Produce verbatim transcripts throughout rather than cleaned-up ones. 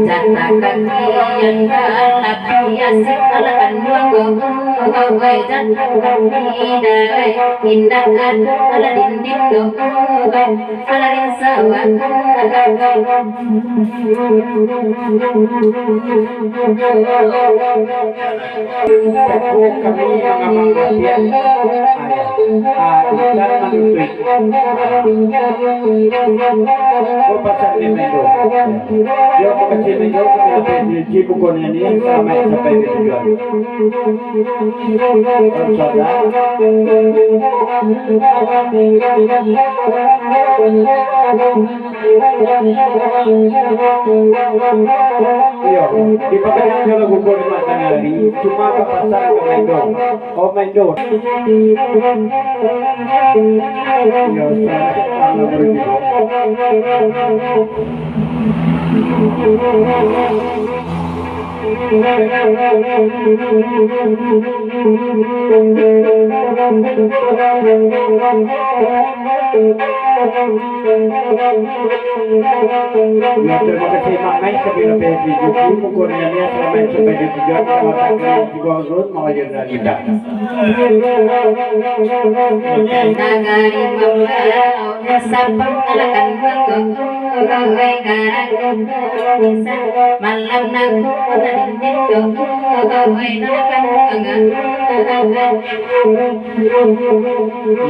Jatah kaki yang galak, hiasi alah kanduang, wai jatah kaki dai, indak ado alah dinding doh, alah rinso. Pokok kami mangambang atian, ah, intan manutuik. Ko pasan di Mendo. Yo, makasih Mendo, kami ape di buku ni, salamaik sampai di tujuan. Saudara. Iyo, dipakanankan lagu ko di matangari, cuma ka pasar ka Mendo. Oh, Mendo. Iyo, salah, salah berhenti. Yo, tarimo kasih, Mak Mai, kami labiah di Juki, mungkin niat salamaik sampai di tujuan, kalau tak kalian juga urut, mau aja dah indah. Nagari Mambalau, sapang alakan bangkok, gawai karak, malam nangko, nadindin kok, gawai nalakan bangkok.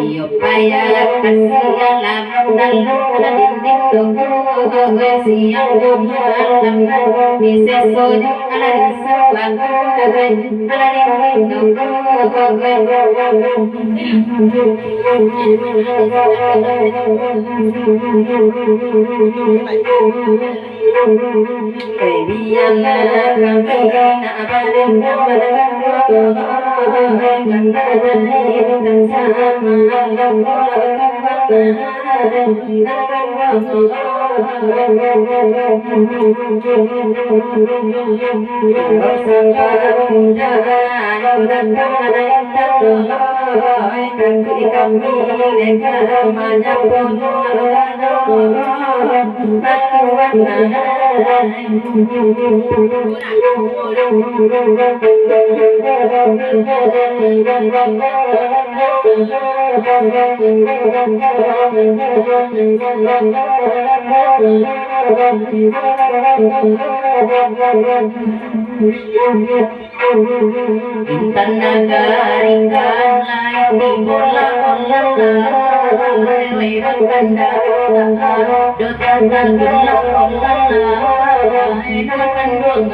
Iyo payah kasih alam, dalam dinding tubuh, siang malam, di seso di alam suatu, alam dinding tubuh. Intan nagari kan lai dibola-bola, lai berkandang, do tanda bola-bola, lai nak kanduang.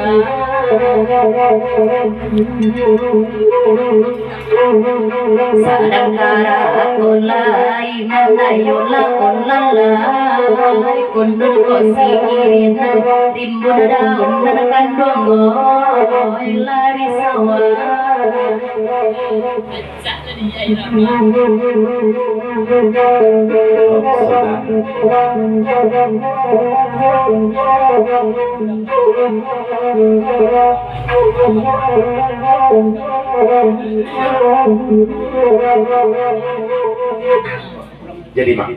Sadang kara ko lai manayolah olah lai, kondon kok sirinan, timbun daun nan kanduang, oi lari sawah. Jadi, Mak.